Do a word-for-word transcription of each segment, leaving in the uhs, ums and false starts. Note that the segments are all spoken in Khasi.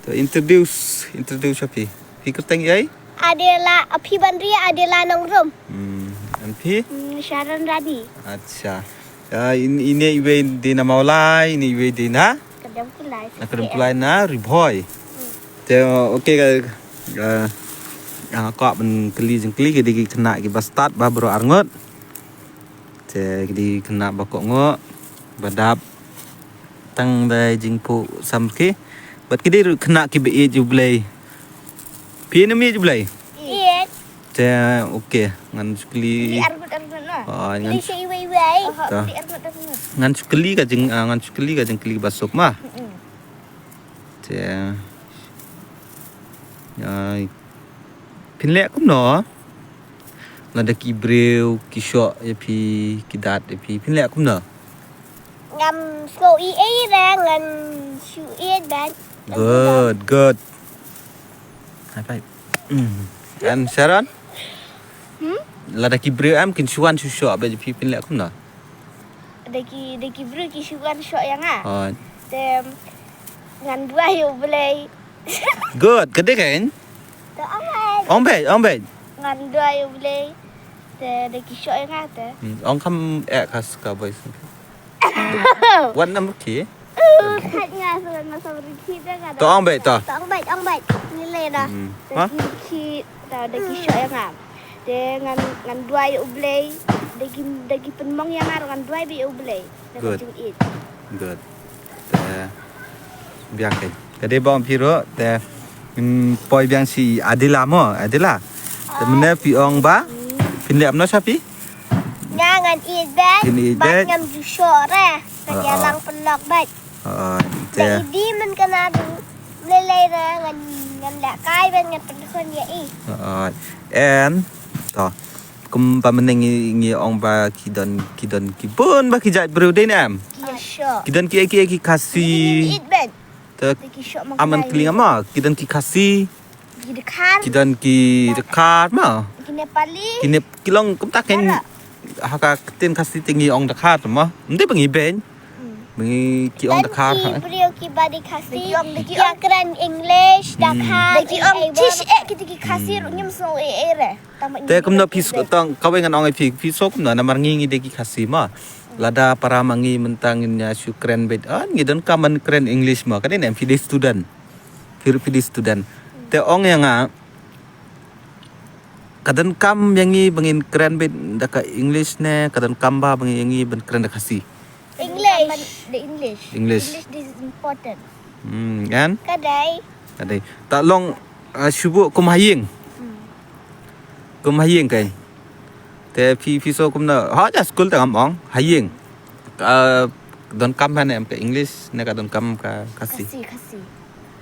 To introduce, introduce ïa phi. Phi kyrteng ïa i? Adela, a phi ban ri Adela Nongrum. Hmm, and phi? Hmm, Sharon Rani. Acha. Ya, in, ine iwei dei na Mawlai, ine iwei dei na? Kyrdan Kulai. Na Kyrdan Kulai na Ri Bhoi. Hmm. Te, okay, ka, ka, ka kwah ban kylli jingkylli ki dei ki khynnah kiba stad ba baroh arngut. Te ki dei khynnah ba kohnguh, ba dap tang da jingphuh samrkhie. Bad ki dei ruh khynnah kiba ïeit ïa U Blei. Phi nym ïeit ïa U Blei? Ïeit. Te, okay, ngan shu kylli. Kylli arngut arngut noh. Oh, ngan kylli shu iwei iwei. Aha, to. Kylli arngut arngut. Ngan shu kylli ka jing, ah, ngan shu kylli ka jingkylli ba suk ma. Mm-mm. Te, ai, phin leh kumno? Lada ki briew ki shoh ïa phi, ki dad ïa phi, phin leh kumno? Ngam sngew ei ei re, ngan shu ïeit bad. Good, good. High five. Mm. And Sharon? Hmm? Lada ki briew em kin shu wan shu shoh bad ïa phi, phin leh kumno? Da ki, da ki briew ki shu wan shoh ïa nga. Hooid. Te ngan duwai ïa U Blei. Good, ka dei kein? To ong beit. Ong beit, ong beit. Ngan duwai ïa U Blei. Te da ki shoh ïa nga te. Hmm, ong kham eh ka ska boy. Wat nam ki? Uh, khat nga sa nga sa ri ki da ka. To ong beit to. To ong beit, ong beit. Ngi leh na. Hmm. Da ha? Ki, ki, da, da ki shoh ïa nga. Te ngan, ngan duwai ïa U Blei. Da ki, da ki pynmong ïa nga, ngan duwai beit ïa U Blei. Da ka jingïeit. Good. Te biang kein. Ka dei ba ong phi ruh, te, mm, poi biang sha i Adela mo, Adela. Te mynne phi ong ba phin leh kumno sha phi? Nga ngan ïeit beit. Phin ïeit beit. Bad ngam ju shoh re. Ka ïalang pynlong beit. Oh, te. Te i dei mynta ka na du. Lei lei re ngan, ngan lehkai bad ngan pynkhun ïa i. Oh, and to. Kumba mynne ngi, ngi ong ba ki don, ki don ki bun ba ki jait briew dei ne em? Ki shoh. Ki don ki, ki, ki Khasi. Ki ïeit beit. Te ki shoh ma aman kling ma, ki don ki Khasi. Ki Dkhar. Ki don ki Dkhar ma. Ki Nepali. Ki Nep-, ki long kumta kein. Ha ka ktien Khasi te ngi ong Dkhar ma. Ym dei ba ngi beiñ. Hmm. Ba ngi ki ong Dkhar. Ki briew kiba dei Khasi. Ki ong, ki ong. Ki kren English, Dkhar. Ki ong tish eh kita ki Khasi ruh ngim sngew eh eh re. Te kumno phi sngewthuh, kawei ngan ong ïa phi, phi sngewthuh kumno namar ngi ngi dei ki Khasi ma. Lada para ma ngi mynta ngin ïa shu kren beit, ah, ngi donkam ban kren English ma, ka dei ne em phi dei student. Phi ruh phi dei student. Te ong ïa nga, ka donkam ïa ngi ba ngin kren beit da ka English ne ka donkam ba ba ngi ïa ngi ban kren da Khasi? English. The English. English. English is important. Hmm, kan? Ka dei. Ka dei. Ta long, ah, shu buh kum ha ïing. Hmm. Kum ha ïing kai. Te phi, phi sngewthuh kumno? Ha ja skul te ngam ong, ha ïing. Ah, donkam ha ne em ka English ne ka donkam ka Khasi? Khasi, Khasi.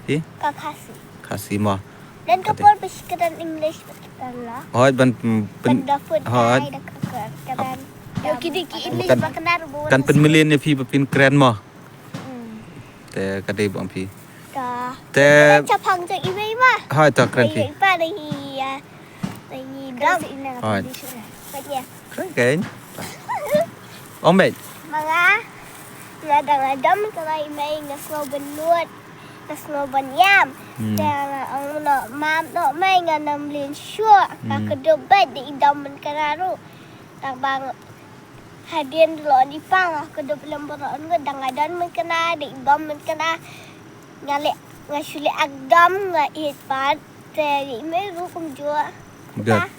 Phi? Ka Khasi. Khasi mo. Don ka por ba shi kren English bad kita la. Hooid ban, mm, pyn-, ban da food hooid. Ai da ka, ka, ka ban. Yo ki dei ki English ba kena ruh ba kan pynmlien ïa phi ba phin kren mo. Hmm. Te ka dei ba ong phi. Ka. Te. Te chaphang jong i mei ma. Hooid to kren phi. Ai pa dei i, ah, dei i dom. Hooid. Kren kein. Ong beit. Ma nga, nga dang la dom ka la i mei nga sngew bynnud. Nga sngew ban ïam. Hmm. Te nga ong noh mam noh mei ngan ym lin shuh. Nga kdup beit da i dom mynta ka ruh. Tang ba hadien lo ni pa nga kdup lem baroh ngut dang nga don mynta ka da i dom mynta ka. Nga leh nga shu leh ak dom nga ïeit pat. Te i mei ruh kumjuh. Good.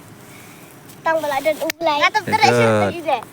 Tang ba la don U Blei. Nga tang tere shu ïeit.